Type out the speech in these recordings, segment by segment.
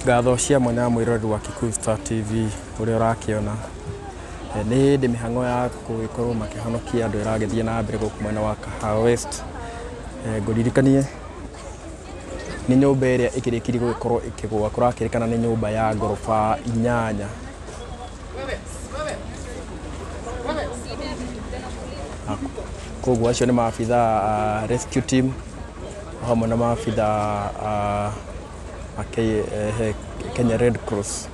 Ngatho cia mwanya mwĩroreri wa Kikuyu Star TV ũrĩa ũrakĩona nĩ hĩndĩ mĩhang'o ya gũgĩkorwo makĩhonokia andũ ĩragĩthiĩ na mbere gũkũ mwena wa Kahawa West. Ngũririkanie nĩ nyũmba ĩrĩa ĩkĩrĩkirie gũgĩkorwo ĩkĩgũa, kũrakĩrĩkana nĩ nyũmba ya ngoroba 8. Koguo acio nĩ maabitha a rescue team hamwe na maabitha a Kenya Red Cross.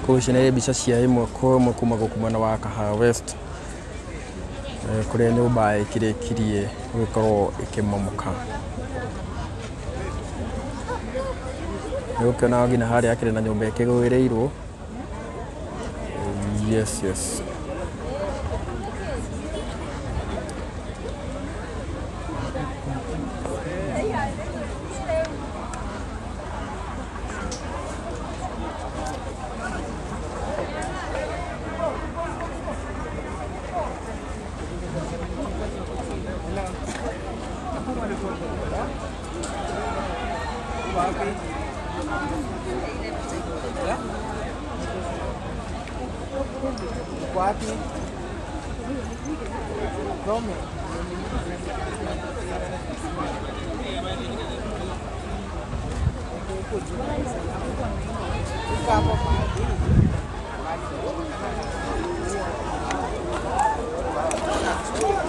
Koguo ici nĩ mbica cia ĩmwe kwa ĩmwe kuma gũkũ mwena wa Kahawa West, kũrĩa nyũmba ĩkĩrĩkirie gũgĩkorwo ĩkĩmomoka. Nĩũkĩona nginya harĩa hakĩrĩ na nyũmba ĩkĩgwĩrĩirwo. Yes, yes.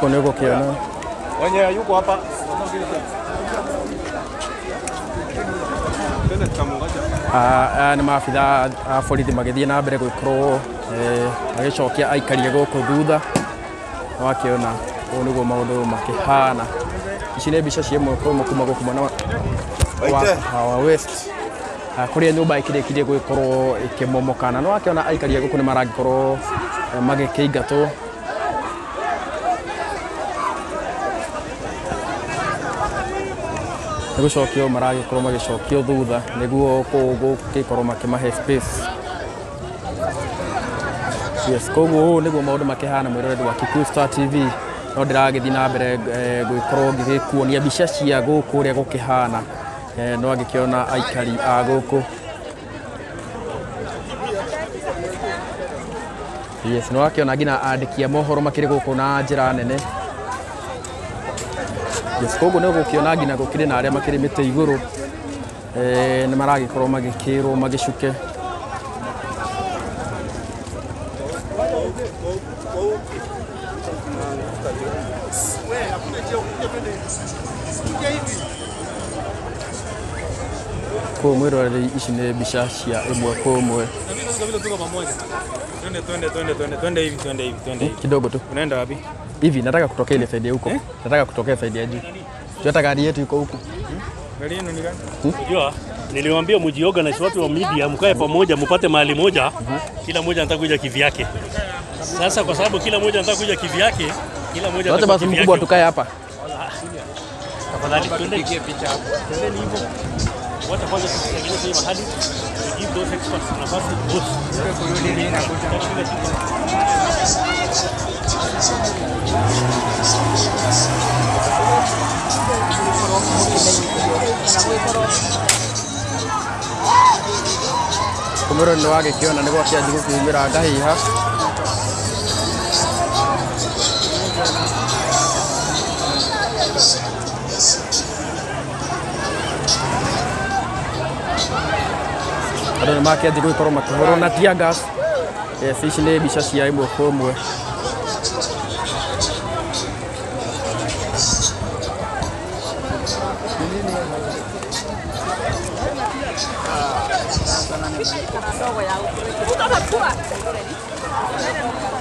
Nĩũgũkĩona wenye yuko hapa. Nĩ maabitha a borithi magĩthiĩ na mbere gũgĩkorwo magĩcokia aikaria gũkũ thutha. Wakĩona ũũ nĩguo maũndũ makĩhana. Ici nĩ mbica cia ĩmwe kwa ĩmwe kuma gũkũ mwena wa Kahawa West, kũrĩa nyũmba ĩkĩrĩkirie gũgĩkorwo ĩkĩmomoka. Na nĩwakĩona aikaria gũkũ nĩ maragĩkorwo magĩkĩingatwo. Nĩgũcokio maragĩkorwo magĩcokio thutha nĩguo gũgĩkorwo makĩmahe space. Yes, koguo ũũ nĩguo maũndũ makĩhana mwĩroreri wa Kikuyu Star TV. No ndĩragĩthiĩ na mbere gũgĩkorwo ngĩgĩkuonia mbica cia gũkũ ũrĩa gũkĩhana. No angĩkĩona aikari a gũkũ. Yes, no akĩona nginya andĩki a mohoro makĩrĩ gũkũ na njĩra nene. Yes, koguo nĩ ũgũkĩona nginya gũkĩrĩ na arĩa makĩrĩ mĩtĩ igũrũ, nĩ maragĩkorwo magĩkĩrwo magĩcuke. Koguo mwĩroreri, ici nĩ mbica cia ĩmwe kwa ĩmwe. Kidogo tu. Unaenda wapi? Hivi nataka kutokea ile side huko. Nataka kutokea side ya juu. Hata gari yetu iko huku. Gari yenu ni gani? Unajua niliwaambia mjiorganize watu wa media mkae pamoja mpate mahali moja. Kila mmoja anataka kuja kivyake. Sasa kwa sababu kila mmoja anataka kuja kivyake, kila mmoja anataka basi mkubwa tukae hapa. Tafadhali twende picha hapo. Twende hivyo. Wacha kwanza tutengeneze hii mahali. We give those experts nafasi both. Kumero nĩ wagĩkĩona nĩ gwakĩanjia gũkiumĩra ngahiha. Andũ nĩ makĩanjia gũgĩkorwo makĩhũrwo na tear gas. Yes, ici nĩ mbica cia ĩmwe kwa ĩmwe.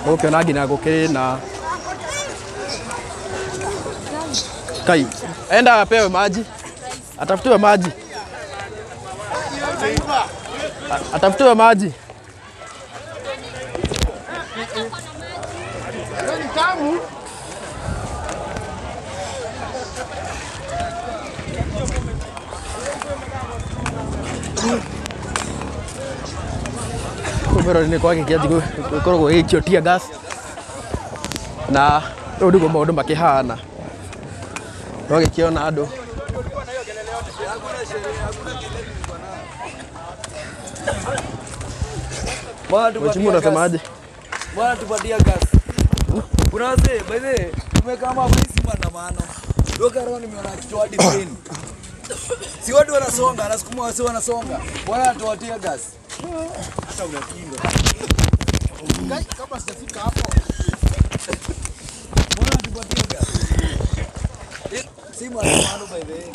Ũkĩona nginya gũkĩrĩ na Kai, enda apewe maji, atafutiwe maji, atafutiwe maji. Kumero nĩ kwagĩkĩanjia gũkorwo gũgĩikio tear gas. Na rĩu nĩguo maũndũ makĩhana. Twagĩkĩona andũ Mheshimiwa, unasemaje? Bwana tupatia gas. Kuna wazee, by the way, tumekaa hapa hizi maandamano. Doka roho nimeona kitu hadi brain. Si watu wanasonga, anasukuma wasi wanasonga. Bwana tupatia gas. Hata unakinga. Kama sijafika hapo. Bwana tupatia gas. Si maandamano by the way.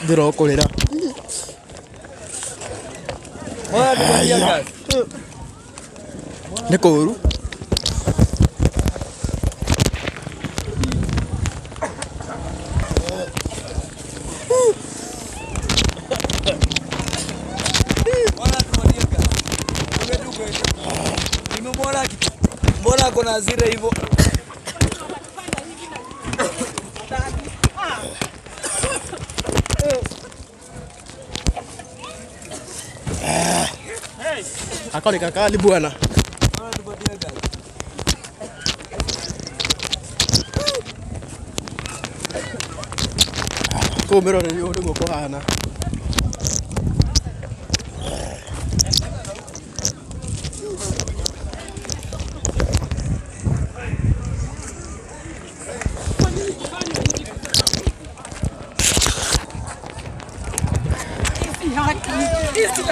Ndirokorera. Bwana tupatia gas. Nĩ kũũru. Mbona kuna hasira hivyo? Akoni kakali bwana. Kũu mĩroreri ũũ nĩguo kũhana.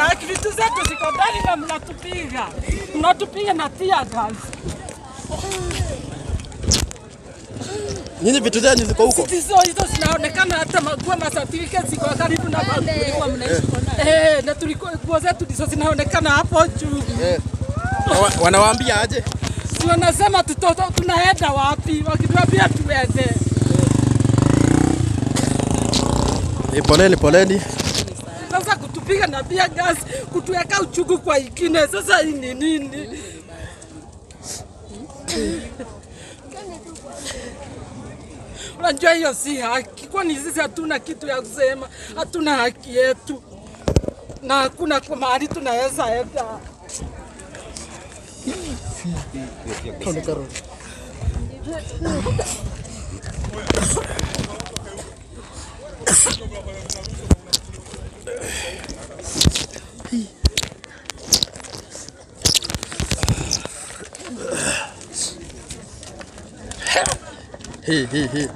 Haki, vitu zetu ziko ndani na mnatupiga, mnatupiga na tear gas. Nyinyi vitu zenu ziko huko? Hizo hizo zinaonekana, hata maguo na certificate ziko karibu na maguo. Na tulikuwa nguo zetu ndizo zinaonekana hapo juu. Wanawaambia aje? Si wanasema tutoto tunaenda wapi? Wakituambia tuende. Poleni poleni. Sasa kutupiga na tear gas, kutuweka uchungu kwa ingine, sasa hii ni nini? Unajua hiyo si haki, kwani sisi hatuna kitu ya kusema, hatuna haki yetu na hakuna kwa mahali tunaweza enda. Hi hi hi.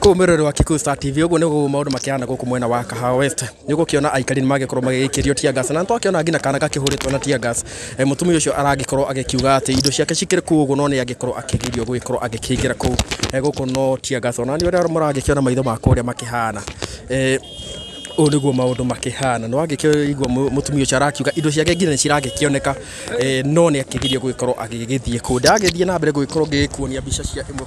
Kũu mwĩroreri wa Kikuyu Star TV ũguo nĩguo maũndũ makĩhana gũkũ mwena wa Kahawa West. Nĩ ũgũkĩona aikari nĩ magĩkorwo magĩgĩikĩrio tear gas na nĩtwakĩona nginya kana gakĩhũrĩtwo na tear gas. Mũtumia ũcio aragĩkorwo agĩkiuga atĩ indo ciake cikĩrĩ kũu ũguo no nĩ angĩkorwo akĩgirio gũgĩkorwo agĩkĩingĩra kũu. Gũkũ no tear gas ona nĩ ũrĩa mũragĩkĩona maitho makwa ũrĩa makĩhana. Ũũ nĩguo maũndũ makĩhana. Nĩ wagĩkĩigua mũtumia ũcio arakiuga indo ciake nginya nĩ ciragĩkĩoneka, no nĩ akĩgirio gũgĩkorwo agĩgĩthiĩ kũu. Ndagĩthiĩ na mbere gũgĩkorwo ngĩgĩkuonia mbica cia ĩmwe.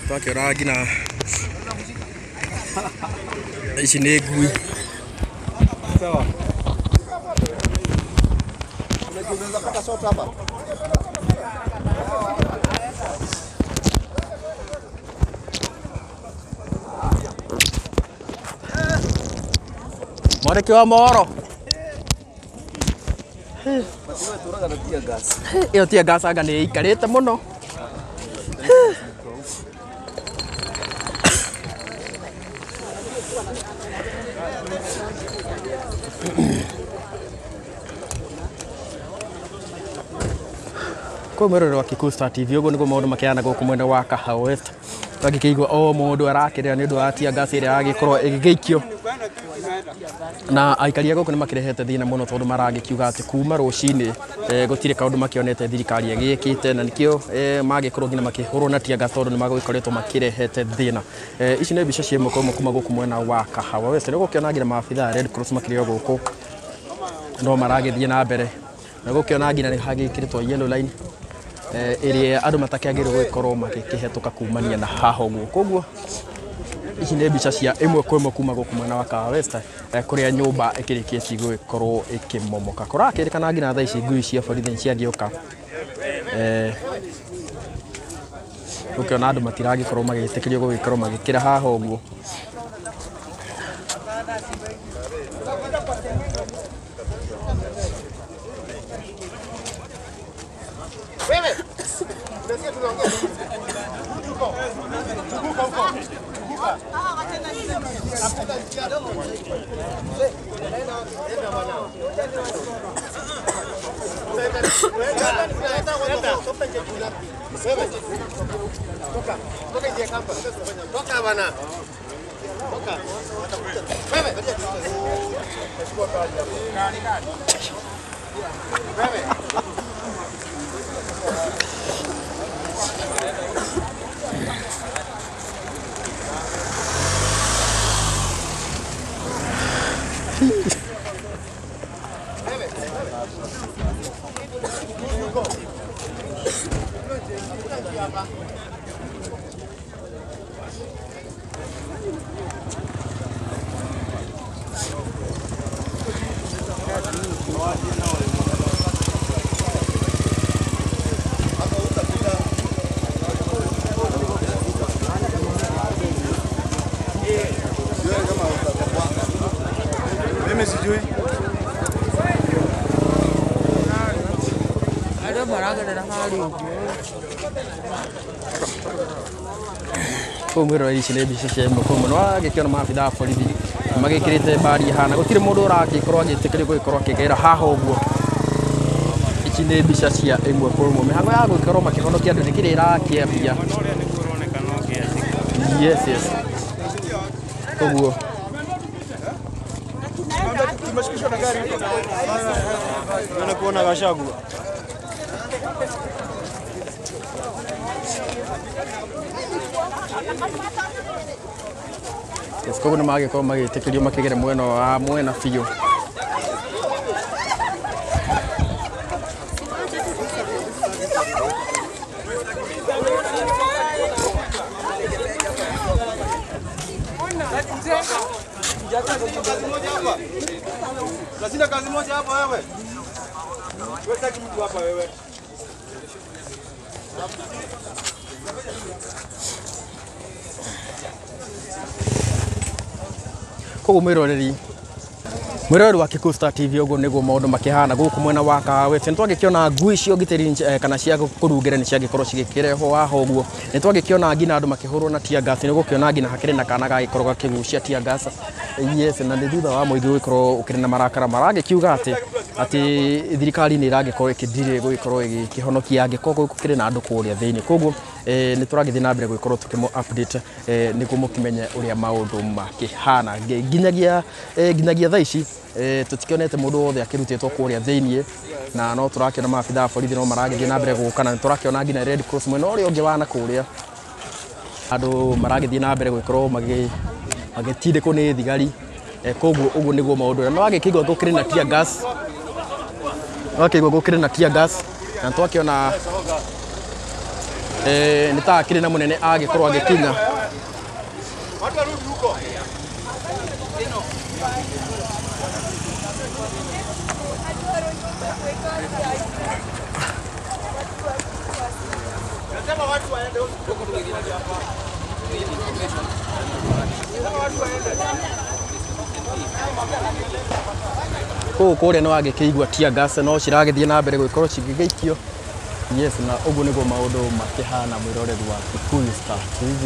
Twakĩona nginya ici nĩ ngui. Sawa. Unaweza pata shot hapa. Mwarĩki wa mohoro. Ĩyo tear gas anga nĩ ĩikarĩte mũno. Kũu mwĩroreri wa Kikuyu Star TV ũguo nĩguo maũndũ makĩhana gũkũ mwena wa Kahawa West. Twagĩkĩigua o mũndũ arakĩrĩra nĩ ũndũ wa tear gas ĩrĩa yagĩkorwo ĩgĩgĩikio. Na aikari a gũkũ nĩ makĩrehete thĩna mũno tondũ maragĩkiuga atĩ kuma rũcinĩ gũtirĩ kaũndũ makĩonete thirikari ĩgĩkĩte na nĩkĩo magĩkorwo nginya makĩhũrwo na tear gas tondũ nĩ magĩkoretwo makĩrehete thĩna. Ici nĩ mbica cia ĩmwe kwa ĩmwe kuma gũkũ mwena wa Kahawa West. Nĩ ũgũkĩona nginya maabithaa a Red Cross makĩrĩ o gũkũ no maragĩthiĩ na mbere. Na gũkĩona nginya nĩ hagĩkĩrĩtwo yellow line ĩrĩa andũ matakĩagĩrĩirwo gũgĩkorwo magĩkĩhetũka kumania na haha ũguo. Koguo ici nĩ mbica cia ĩmwe kwa ĩmwe kuma gũkũ mwena wa Kahawa West kũrĩa nyũmba ĩkĩrĩkĩtie gũgĩkorwo ĩkĩmomoka. Kũrakĩrĩkana nginya thaa ici ngui cia borithi nĩ ciagĩũka. Ũkĩona andũ matiragĩkorwo magĩtĩkĩrio gũgĩkorwo magĩkĩra haha ũguo. Wewe. Unasikia tunaongea? Huko. Huko huko. Huko. Mimi sijui. Kũu mwĩroreri ici nĩ mbica cia ĩmwe kwa ĩmwe. Nĩ wagĩkĩona maabitha a borithi magĩkĩrĩte mbari hana gũtirĩ mũndũ ũragĩkorwo agĩtĩkĩrio gũgĩkorwo akĩgera haha ũguo. Ici nĩ mbica cia ĩmwe kwa ĩmwe. Mĩhango ya gũgĩkorwo makĩhonokia andũ nĩ kĩrĩa ĩrakĩambia. Yes, yes. Koguo Naona kuona Gachagua. Yes, koguo nĩ magĩkorwo magĩtĩkĩrio makĩgere mwena wa mwena biũ. Kazi moja hapa. Lazima kazi moja hapa wewe. Wewe sitaki mtu hapa wewe. Koguo mwĩroreri wa Kikuyu Star TV ũguo nĩguo maũndũ makĩhana gũkũ mwena wa Kahawa. Nĩ twagĩkĩona ngui cia ũgitĩri kana cia kũrungĩra nĩ ciagĩkorwo cigĩkĩrehwo haha ũguo. Nĩ twagĩkĩona nginya andũ makĩhũrwo na tear gas. Nĩ gũkĩona nginya hakĩrĩ na kana gagĩkorwo gakĩgucia tear gas. Yes, na nĩ thutha wa mũingĩ gũgĩkorwo ũkĩrĩ na marakara maragĩkiuga atĩ thirikari nĩ ĩragĩkorwo ĩkĩndirĩ gũgĩkorwo ĩgĩkĩhonokia angĩkorwo gũkĩrĩ na andũ kũrĩa thĩinĩ. Koguo nĩ tũragĩthiĩ na mbere gũgĩkorwo tũkĩmũ update nĩguo mũkĩmenye ũrĩa maũndũ makĩhana. Nginyagia thaa ici tũtikĩonete mũndũ wothe akĩrutĩtwo kũrĩa thĩinĩ, na no tũrakĩona maabitha a borithi no maragĩthiĩ na mbere gũka, na nĩ tũrakĩona nginya Red Cross mwena ũrĩa ũngĩ wa na kũrĩa andũ maragĩthiĩ na mbere gũgĩkorwo magĩtindĩkwo nĩ thigari. Koguo ũguo nĩguo maũndũ. Na wagĩkĩigua gũkĩrĩ na tear gas, wakĩigua gũkĩrĩ na tear gas, na twakĩona nĩ ta akĩrĩ na mũnene agĩkorwo agĩkinya. Watu warudi huko. Nasema watu waende huko. Kũu kũrĩa nĩ wagĩkĩigua tear gas no ciragĩthiĩ na mbere gũgĩkorwo cigĩgĩikio. Yes, na ũguo nĩguo maũndũ makĩhana mwĩroreri wa Kikuyu Star TV.